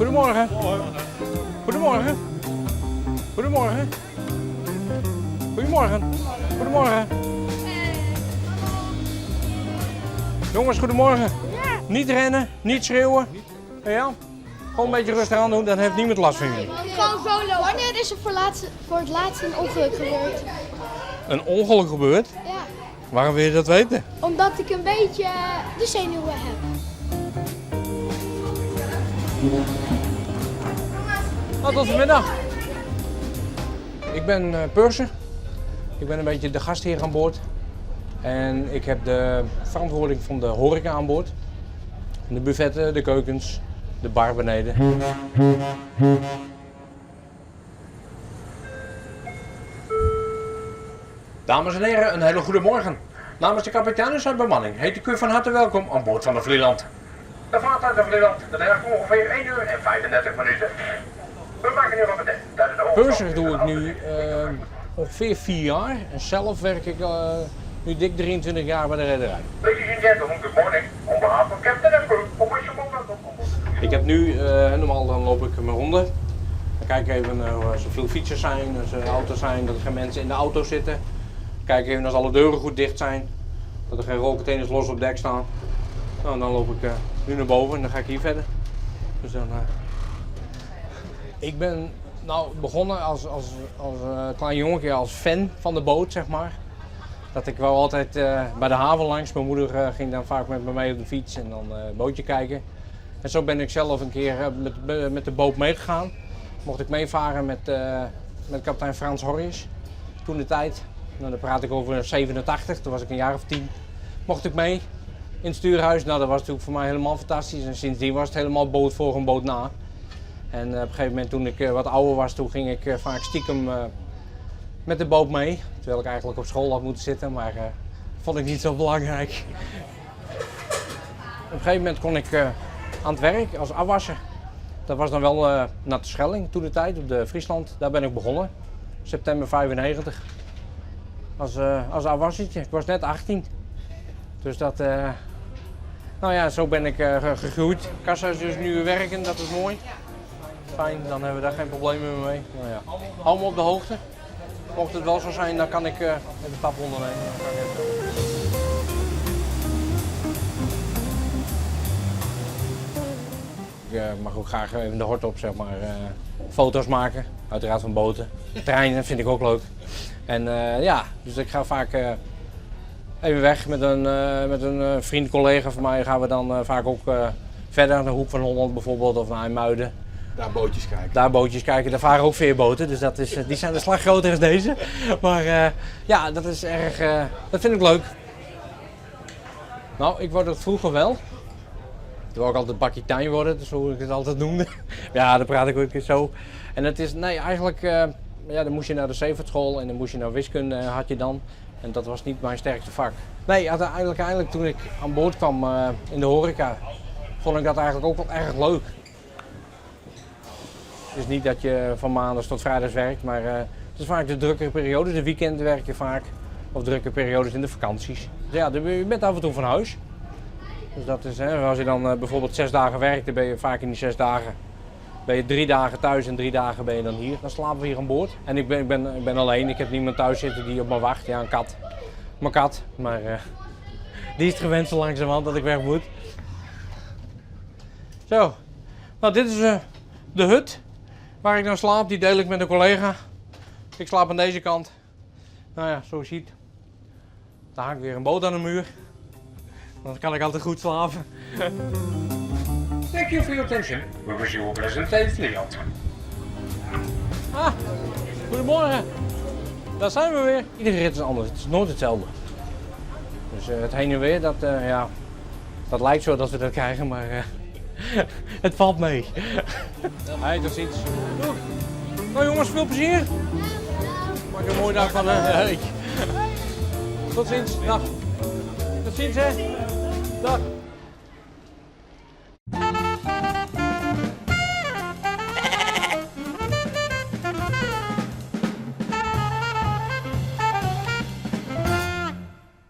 Goedemorgen. Goedemorgen. Goedemorgen. Goedemorgen. Goedemorgen. Jongens, goedemorgen. Niet rennen, niet schreeuwen. Ja? Gewoon een beetje rustig aan doen, dan heeft niemand last van jullie. Gewoon zo lopen. Wanneer is er voor, laatst, voor het laatst een ongeluk gebeurd? Een ongeluk gebeurd? Ja. Waarom wil je dat weten? Omdat ik een beetje de zenuwen heb. Nou, tot vanmiddag. Ik ben purser. Ik ben een beetje de gastheer aan boord. En ik heb de verantwoording van de horeca aan boord. De buffetten, de keukens, de bar beneden. Dames en heren, een hele goede morgen. Namens de kapitein en zijn bemanning heet ik u van harte welkom aan boord van de Vlieland. De vaart uit de Vlieland bedraagt ongeveer 1 uur en 35 minuten. We maken nu van meteen tijdens de Purser doe ik nu ongeveer 4 jaar en zelf werk ik nu dik 23 jaar bij de rederij. Ladies and gentlemen, good morning. On behalf of Captain and crew, we wish you welcome. Ik heb nu, normaal dan loop ik mijn ronde. Dan kijk ik even of er veel fietsers zijn, als er auto's zijn, dat er geen mensen in de auto zitten. Kijk even als alle deuren goed dicht zijn, dat er geen rolcontainers los op dek staan. Nou, dan loop ik nu naar boven en dan ga ik hier verder. Dus dan, ik ben nou begonnen als klein jongetje, als fan van de boot, zeg maar. Dat ik wel altijd bij de haven langs. Mijn moeder ging dan vaak met me mee op de fiets en dan een bootje kijken. En zo ben ik zelf een keer met de boot meegegaan. Mocht ik meevaren met kapitein Frans Horjus, toen de tijd. Nou, dan praat ik over 87, toen was ik een jaar of 10. Mocht ik mee in het stuurhuis. Nou, dat was natuurlijk voor mij helemaal fantastisch. En sindsdien was het helemaal boot voor en boot na. En op een gegeven moment toen ik wat ouder was, toen ging ik vaak stiekem met de boot mee. Terwijl ik eigenlijk op school had moeten zitten, maar vond ik niet zo belangrijk. Op een gegeven moment kon ik aan het werk als afwasser. Dat was dan wel naar de Schelling toen de tijd, op de Friesland. Daar ben ik begonnen, september 95. Als afwassertje. Ik was net 18. Dus dat, nou ja, zo ben ik gegroeid. Kassa is dus nu werken, dat is mooi. Fijn, dan hebben we daar geen problemen meer mee. Nou ja. Hou me op de hoogte. Mocht het wel zo zijn, dan kan ik even stappen ondernemen. Dan kan ik even... Ik mag ook graag even de hort op, zeg maar, foto's maken. Uiteraard van boten. Treinen vind ik ook leuk. En ja, dus ik ga vaak even weg met een vriend, collega van mij. Gaan we dan vaak ook verder naar de Hoek van Holland bijvoorbeeld of naar IJmuiden. Daar bootjes kijken. Daar bootjes kijken, daar varen ook veerboten, dus die zijn een slag groter dan deze. Maar ja, dat is erg, dat vind ik leuk. Nou, ik word het vroeger wel. Toen wou ik altijd bakje worden, dus hoe ik het altijd noemde. Ja, daar praat ik ook zo. En het is, nee, eigenlijk, ja, dan moest je naar de zeevaartschool en dan moest je naar wiskunde, had je dan. En dat was niet mijn sterkste vak. Nee, uiteindelijk toen ik aan boord kwam in de horeca, vond ik dat eigenlijk ook wel erg leuk. Het is niet dat je van maandags tot vrijdags werkt, maar het is vaak de drukkere periodes. De weekenden werk je vaak, of drukke periodes in de vakanties. Dus ja, je bent af en toe van huis. Dus dat is, hè, als je dan bijvoorbeeld 6 dagen werkt, dan ben je vaak in die 6 dagen ben je 3 dagen thuis en 3 dagen ben je dan hier. Dan slapen we hier aan boord. En ik ben alleen, ik heb niemand thuis zitten die op me wacht. Ja, een kat. Mijn kat, maar die is het gewend zo langzamerhand dat ik weg moet. Zo, nou dit is de hut waar ik dan slaap. Die deel ik met een collega. Ik slaap aan deze kant. Nou ja, zoals je ziet, daar hangt weer een boot aan de muur. Dan kan ik altijd goed slapen. Thank you for your attention. We wish you a pleasant day, Vlieland. Ah, goedemorgen. Daar zijn we weer. Iedere rit is anders. Het is nooit hetzelfde. Dus het heen en weer, ja, dat lijkt zo dat we dat krijgen, maar het valt mee. Hey, tot ziens. Doeg. Nou jongens, veel plezier. Maak een mooie dag van. Hey. Tot ziens. Dag. Tot ziens hè. Dag.